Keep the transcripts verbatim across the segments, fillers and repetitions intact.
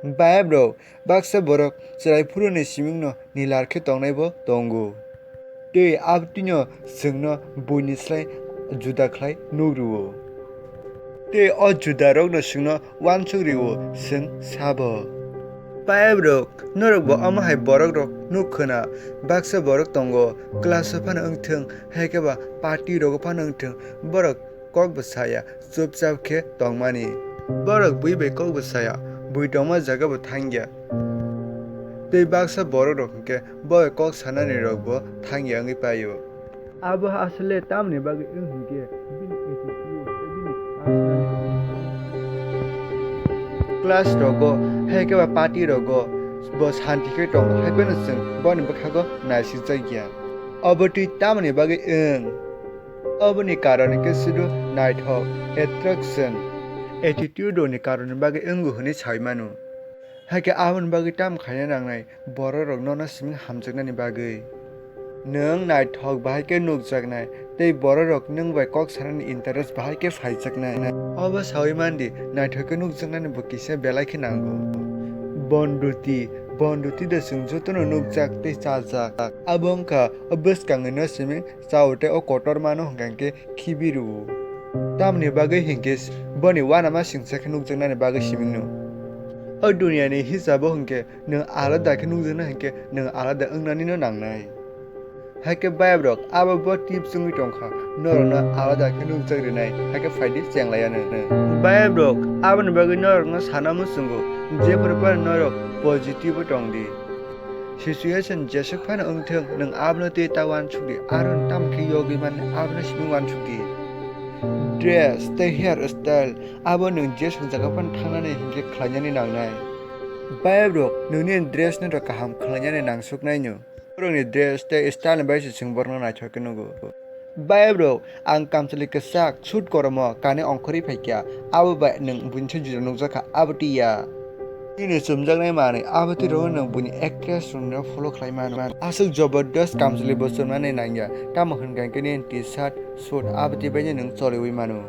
Bayap rok, baksa borok chwrai phuru ni siming no nilar khe tongnai bo tongo. Tei abtwino chwngno buini slai juda khlai nuk rwo. Tei o juda rokno chwngno uansuk rwo chwng sabo. Bayap rok, norok bo omo hai borok rok nuk khwna, baksa borok tongo, class o phano wngthwng, hai khe ba party rogo phano wngthwng, borok kok bo saya, chupchap khe tongmani. Borok bui bai kok bo saya, bui tongma jaga bo thangya. Tei baksa borok rok hwnkhe bo kok sanani rok bo thangya wngwi paio. Abo asle tamni bagwi wng hwnkhe bini attitude tei bini personality. Class rogo, hai khe ba party rogo bo santi khe tongo, hai phano chwng boni bwkhago naisijak ya. Obo twi tamni bagwi wng? Oboni karon khe sudu naithok, attraction, attitude ni karonni bagwi wngo hwnwi sai mano. Hakhe aboni bagwi tam khaina nangnai, bororok nono siming hamjaknani bagwi. Nwng naithok bahai khe nukjaknai, tei bororok nwng bai kok sanani interest bahai khe phaijaknai. Obo saui mandi, naithok khe nukjaknani bo kisa belai khe nango. Bonduti, bonduti da chwng jotono nukjak tei chajak. Abo wngkha o bwskangni no siming chao tei o kotor mano hwnkha khe khibi rwo. Tamni bagwi hinkhe boni uanama singsa khe nukjaknani bagwi simingno. O duniani hisabo hinkhe nwng alada khe nukjakna hinkhe nwng alada wngnanino nangnai. Haikhe bayap rok abo bo tip chwngwi tongkha, norokno alada khe nukjak rinai, haikhe phaidi chenglaiya nwng. Bayap rok aboni bagwi norokno sana muchungo, jephuru phano norok positive o tongdi. Situation jeswk phano wngthwng, nwng abono twi ta uansukdi, aro nwng tamo khe yogwi mannai abono simi uansukdi. Dress tei hair style abo nwng jeswk jaga phano thangnani hinkhe khlainani nangnai. Bayap rok nwngni dress no rok kaham khlainani nangsuknaino. Borokni dress tei style ni bai se chwng borokno naithok khe nugo. Bayap rok, ang kamchwlwi kwchak suit koromo kanwi ongkhorwi phaikha, abo bai nwng buini se juda nukjakha, abo twiya. Nini chumjaknai manwi abo twi rwno nwng buini actress rokno follow khlai mano. Aswk jabardast kamchwlwi bo chumnani nangya, tamo hwnkha khe nini t-shirt, suit abo twi baino nwng choliwi mano.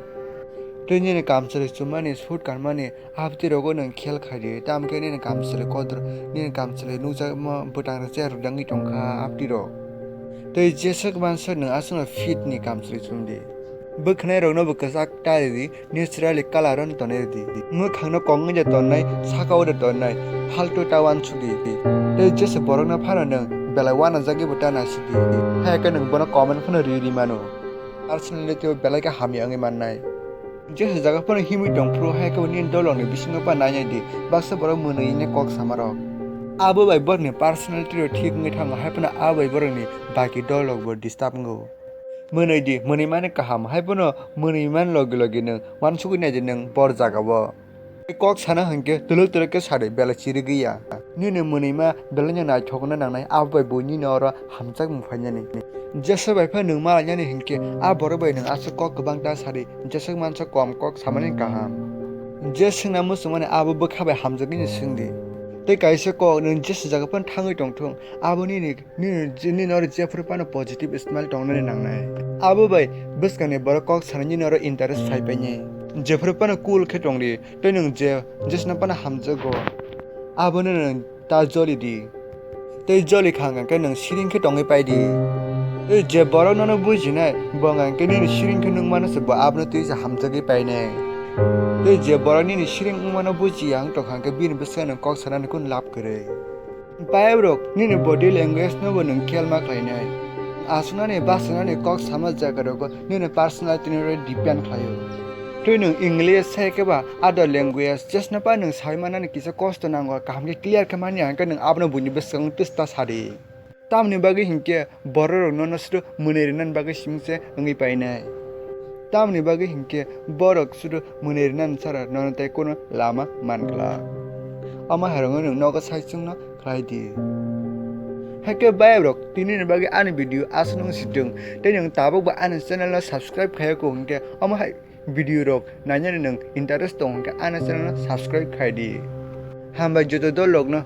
Tei nini kamchwlwi chummani, suit kanmani, Abtwi rogo nwng khel khai di, tamo khe nini kamchwlwi kotor, nini kamchwlwi nukjakma bwtang rwchaya rwdangwi tongkha abtwi rok. Tei jeswk manswk nwng aswkno fit ni kamchwlwi chum di. Bwkhwnai rokno bo kwchak ta rw di, naturally colour o tonwi rw di. Mwkhang no kongwi de tonnai, saka o de tonnai, phaltu ta uansuk di. Tei jesa borok no phano nwng belai uanajagwi bo ta naisik di. Hai khe nwng bono comment phano ri ri mano. Personality o belai khe hamya wngwi mannai. Jesa jaga phano himwi tong phuru hai khe bo nini dolong ni bisingo pa nai nai di, baksa borok mwnwi ni kok sama rok. Abo bai borok ni personality rok thik wngwi thango, hai phano abo bai borok ni baki dolok bo disturb wngo. Mwnwi di, mwnwi mani kaham, hai phano mwnwi man logi logi nwng uansugwi nai di nwng bor jaga o. Kok sana hinkhe twlwk twlwk khe sa di, belai chirigwi ya. Nini mwnwima belai no naithok wngna nangnai, abo bai bo nini oro hamjakmung phainani. Jesa bai phano nwng malainani hinkhe, a borok bai nwng aswk kok kwbang ta sa di, jeswk mansa kom kok samani kaham. Je swngna muchungmani abo bwkha bai hamjakgwi no swng di. Tei kaisa kok nwng jesa jaga phano thangwi tongthung, abo nini, nini, nini oro jephuru phano positive smile tongnani nangnai. Abo bai bwskangni borok kok sanai nini oro interest phai painai. Jephuru phano cool khe tong di. Tei nwng je jesno phano hamjago, abono nwng ta joli di. Tei joli kha hwnkha khe nwng siring khe tongwi pai di. Tei je borok nono bujinai, bo hwnkha khe nini siring khe nukmano se bo abono twi se hamjagwi painai. Tei je borok nini siring wngmano bujiya wng tongkha hwnkhe bini bwskango nwng kok sanani kunu lab kwrwi. Bayap rok, nini body language no bo nwng khel ma khlainai. Aswknani bachwnani kok sama jaga rogo nini personality no depend khlaio. Twi nwng English sai khe ba other language jesno pa nwng sai manani kisa kosto nango, kaham khe clear khe manya hwnkhe nwng abono buini bwskango twista sa di. Tamoni bagwi hinkhe borok rok nono suru mwnwi rwnani bagwi simingse wngwi painai. Tamoni bagwi hinkhe borok suru mwnwi rwnani sara nono tei kunu lama mankla. Omo hai rokno nwng nogo sai chwngno khlai di. Haikhe bayap rok, tini ni bagwi ani video aswk nung situng tei nwng tabuk bo ani channel no subscribe khaiya kho hinkhe omo hai video rok nainani nwng interest tong hinkhe ani channel no subscribe khai di. Hambai joto dol rokno.